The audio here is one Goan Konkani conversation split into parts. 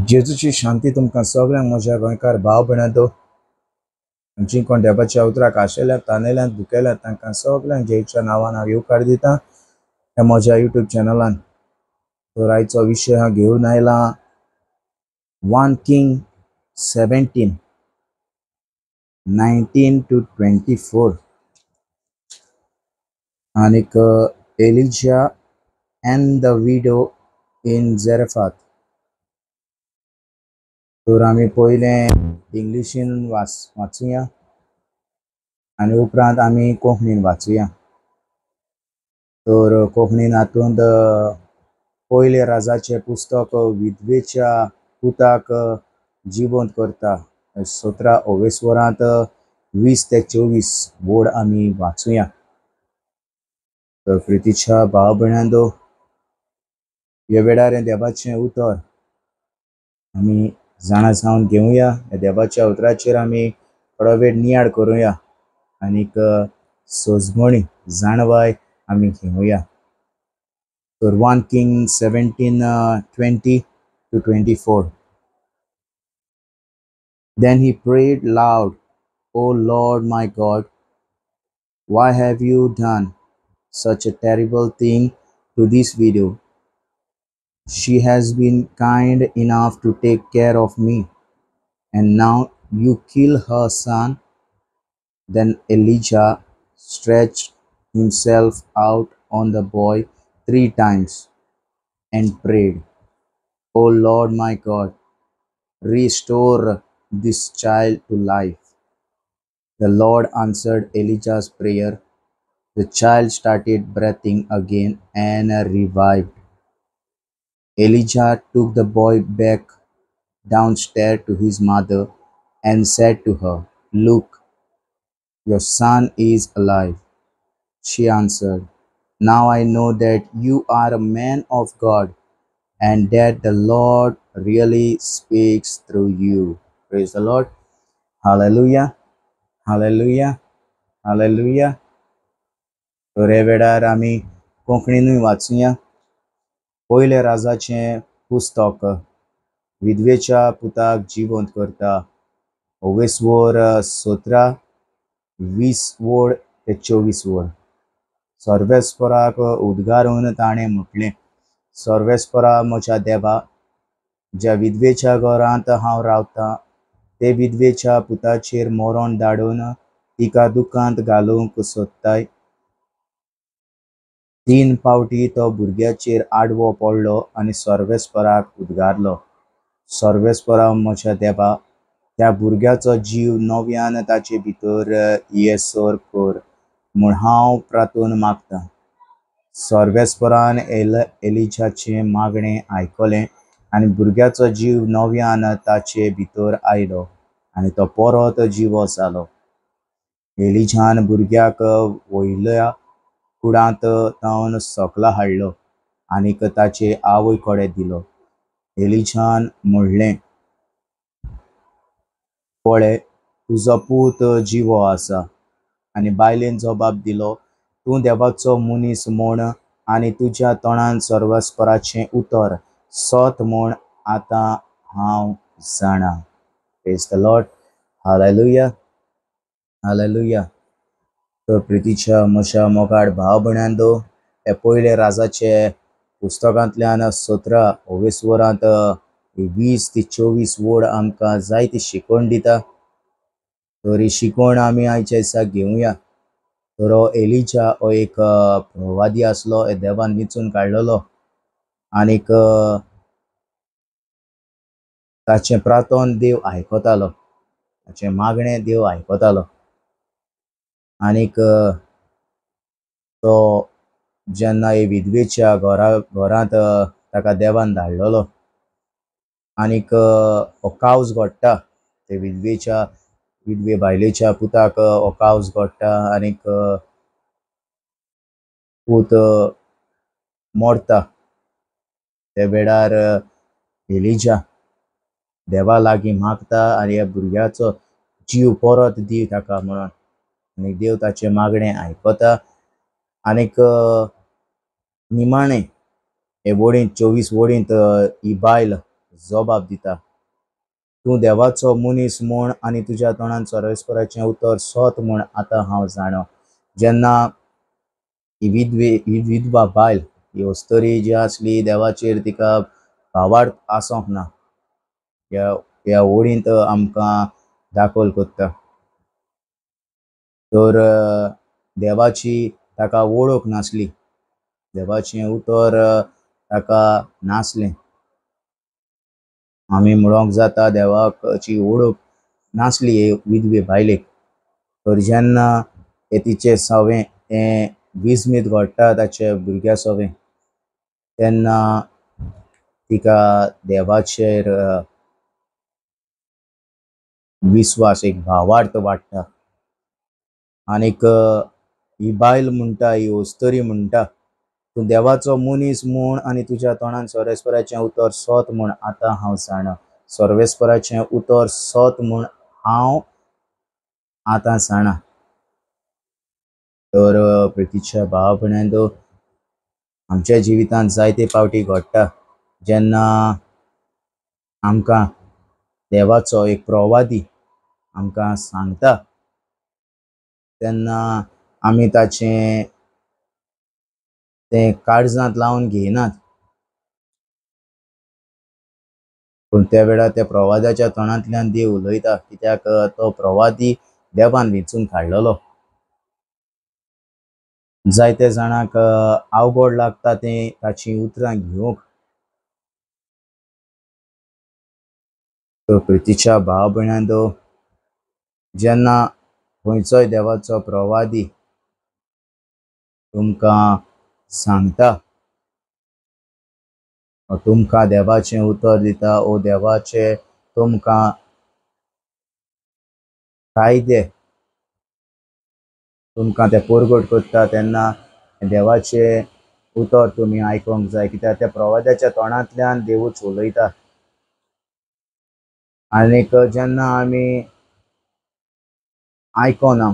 जेजूची शांती तुमकां सगळ्यांक म्हज्या गोंयकार भाव भयणांनो, जी कोण देवाच्या उतराक आशेल्यात, तानेल्यात, भुकेल्यात तांकां सगळ्यांक जेजूच्या नांवान हांव येवकार दिता ह्या म्हज्या युट्यूब चॅनलान. तर आयचो विशय हांव घेवन आयला 1 King 17:19 to 24 आनीक Elijah and the widow in Zarephath. तर आमी पयलें इंग्लिशीन वाचुया आनी उपरांत आमी कोंकणीन वाचुया. तर कोंकणीन हातूंत पयलें राजाचें पुस्तक विधवेच्या पुताक जिवंत करता 17 ओवेस्वरांत 20 ते 24 वोड आमी वाचुया. तर प्रितीच्या भाव भयणांनो, ह्या वेळार देवाचें उतर आमी जाणा जावन घेवया. ह्या देवाच्या उतराचेर आमी थोडो वेळ नियाळ करुया आनीक सोजमणी जाणवाय आमी घेवया. तर 1 King 17:20 to 24. Then he prayed loud, O Lord my God, why have you done such a terrible thing to this widow? She has been kind enough to take care of me, and now you kill her son. Then Elijah stretched himself out on the boy 3 times and prayed, O Lord my God, restore this child to life. The Lord answered Elijah's prayer. The child started breathing again and revived. Elijah took the boy back downstairs to his mother and said to her, Look, your son is alive. She answered, Now I know that you are a man of God and that the Lord really speaks through you. Praise the Lord. Hallelujah. Hallelujah. Hallelujah. तर हे वेळार आमी कोंकणीनूय वाचुया. पयलें राजाचें पुस्तक विधवेच्या पुताक जिवंत करता ओवेस्वर 17 20 वोड ते 24 वोड. सर्वेस्पराक उद्गारून ताणें म्हटलें, सर्वेस्परा म्हज्या देवा, ज्या विधवेच्या घरांत हांव रावतां ते विधवेच्या पुताचेर मरण धाडून तिका दुकांत घालूंक सोदताय. 3 फावटी तो भुरग्याचेर आडवो पडलो आनी सर्वेस्पराक उद्गारलो, सर्वेस्परा म्हज्या देवा, त्या भुरग्याचो जीव नव्यान ताचे भितर येसर कर म्हूण हांव प्रार्थना मागतां. सर्वेस्परान एलिजाचें मागणें आयकलें आनी भुरग्याचो जीव नव्यान ताचे भितर आयलो आनी तो परत जिवो जालो. एलिजान भुरग्याक वयल्या कुडांत तावन सकला हाडलो आनीक ताचे आवय कडेन दिलो. एलिजान म्हणलें, पळय, तुजो पूत जिवो आसा. आनी बायलेन जबाब दिलो, तूं देवाचो मनीस म्हूण आनी तुज्या तोंडान सर्वेस्पराचें उतर सत म्हूण आतां हांव जाणा. Praise the Lord. Hallelujah. Hallelujah. तर प्रितीच्या म्हज्या मोगाड भाव भयणांनो, हे पयले राजाचे पुस्तकांतल्यान 17 ओवेस्वरांत 20 ते 24 वोड आमकां जायती शिकवण दिता. तर ही शिकवण आमी आयच्या दिसा घेवया. तर हो एलिजा हो एक प्रवादी आसलो, हे देवान विंचून काडलेलो आनीक ताचें प्रार्थन देव आयकतालो, ताचें मागणें देव आयकतालो. आनीक तो जेन्ना हे विधवेच्या घरांत ताका देवान धाडलेलो आनीक हो कावज घडटा, ते विधवे बायलेच्या पुताक हो कावज घडटा आनीक पूत मरता. ते वेळार एलिजा देवा लागीं मागता आनी ह्या भुरग्याचो जीव परत दी ताका म्हणून, आनी देव ताचें मागणें आयकता. आनीक निमाणें हे वडींत 24 वडींत ही बायल जबाब दिता, तूं देवाचो मनीस म्हूण आनी तुज्या तोंडान सर्वेस्पराचें उतर सत म्हूण आतां हांव जाणा। जेन्ना ही विधवा बायल, ही अस्तरी जी आसली देवाचेर तिका भावार्थ आसोंक ना, ह्या ओळींत आमकां दाखल करता। तर देवाची ताका वळख नासली, देवाचें उतर ताका नासलें। आमी म्हणोंक जाता देवाची वळख नासली हे विधवे बायलेक। तर जेन्ना हे तिचे सवें हें विस्मीत घडटा ताचे भुरग्या सवें, तेन्ना तिका देवाचेर विस्वास, एक भावार्थ वाडटा। आनीक ही बायल म्हणटा, ही अस्तरी म्हणटा, तूं देवाचो मनीस म्हूण आनी तुज्या तोंडान सर्वेस्पराचें उतर सत म्हूण आतां हांव जाणा। सर्वेस्पराचें उतर सत म्हूण हांव आतां जाणा। तर प्रितीच्या भाव भयणांनो, आमच्या जिवितांत जायते पावटी घडटा जेन्ना आमकां देवाचो एक प्रवादी आमकां सांगता, तेन्ना आमी ताचें तें काळजांत लावन घेयनात, पूण त्या वेळार त्या प्रवादाच्या तोंडांतल्यान देव उलयता, कित्याक तो प्रवादी देवान वेंचून काडलेलो। जायते जाणांक अवघड लागता तें ताचीं उतरां घेवंक। तर प्रितीच्या भाव भयणांनो, जेन्ना खंयचोय देवाचो प्रवादी तुमकां सांगता, तुमकां देवाचें उतर दिता, ओ देवाचें तुमकां कायदे तुमकां ते परगट करता, तेन्ना देवाचें उतर तुमी आयकोंक जाय, कित्याक त्या प्रवाद्याच्या तोंडांतल्यान देवूच उलयता। आनीक जेन्ना आमी आयकोना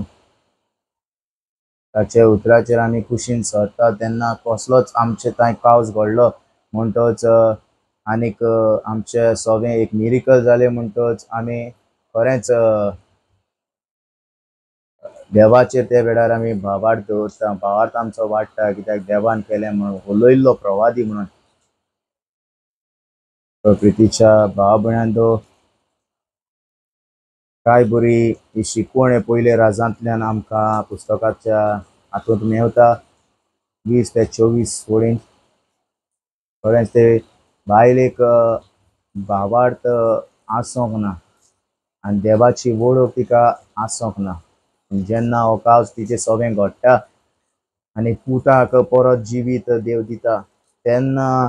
ताचे उतराचेर आमी कुशीन सरता, तेन्ना कसलोच आमचे कांय कावज घडलो म्हणटच आनीक आमचे सगळें एक मिरिकल जालें म्हणटच आमी खरेंच देवाचेर त्या वेळार आमी भावार्थ दवरता, भावार्थ आमचो वाडटा, कित्याक देवान केलें म्हणून, उलयल्लो प्रवादी म्हणून। प्रितीच्या भाव भयणांनो, काय बरी ही शिकवण पयले राजांतल्यान आमकां पुस्तकाच्या हातूंत मेवता, 20 ते 24 वळींत। खरेंच ते बायलेक भावार्थ आसोंक ना आनी देवाची वळख तिका आसोंक ना। जेन्ना हो कावज तिचे सगळें घडटा आनी पुताक परत जिवीत देव दिता, तेन्ना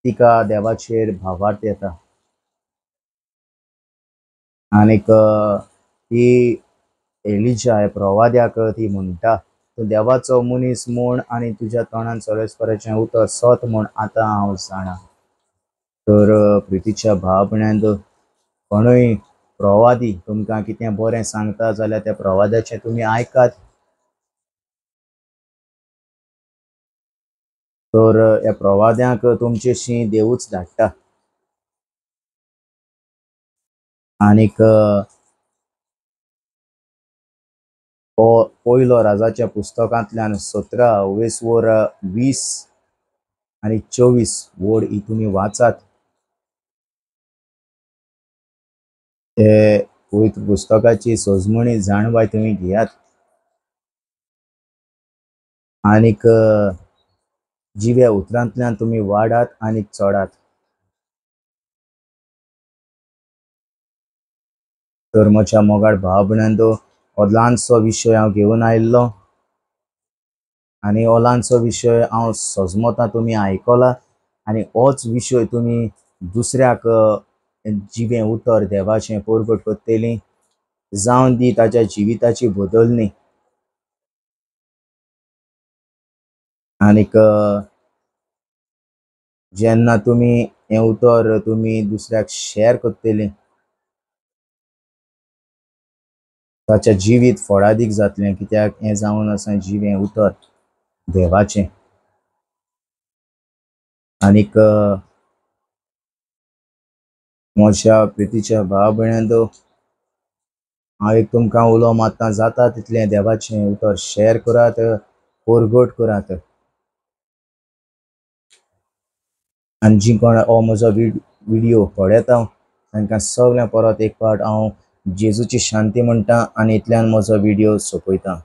तिका देवाचेर भावार्थ येता। आनीक ती एलिजा प्रवाद्याक ती म्हणटा, तूं देवाचो मनीस म्हूण आनी तुज्या तोंडान सर्वेस्पराचें उतर सत म्हूण आतां हांव जाणा। तर प्रितीच्या भाव भयणांनो, कोणूय प्रवादी तुमकां कितें बरें सांगता जाल्यार त्या प्रवाद्याचें तुमी आयकात। तर ह्या प्रवाद्यांक तुमचेशी देवूच धाडटा। आनीक पयलो राजाच्या पुस्तकांतल्यान 17 वेसवर 20 आनी 24 वड ही तुमी वाचात। हे पवित्र पुस्तकाची सजमणी जाणवाय तुमी घेयात आनीक जिव्या उतरांतल्यान तुमी वाडात आनी चडात। तर म्हज्या मोगाळ भाव भयणांनो, हो ल्हानसो विशय हांव घेवन आयिल्लो आनी हो ल्हानसो विशय हांव सजमता तुमी आयकला आनी होच विशय तुमी दुसऱ्याक जिवें उतर देवाचें परगट करतली, जावन दी ताच्या जिविताची बदलणी। आनीक जेन्ना तुमी हें उतर तुमी दुसऱ्याक शेअर करतली, ताच्या जिवीत फळादीक जातलें, कित्याक हें जावन आसा जिवें उतर देवाचें। आनीक म्हज्या प्रितीच्या भाव भयणांनो, हांव एक तुमकां उलो मारता, जाता तितलें देवाचें उतर शेअर करात, परगट करात. आनी जी कोण हो म्हजो विडियो पळयता तांकां सगळ्यां परत एक फावट हांव जेजूची शांती म्हणटा आनी इतल्यान म्हजो विडियो सोंपयता.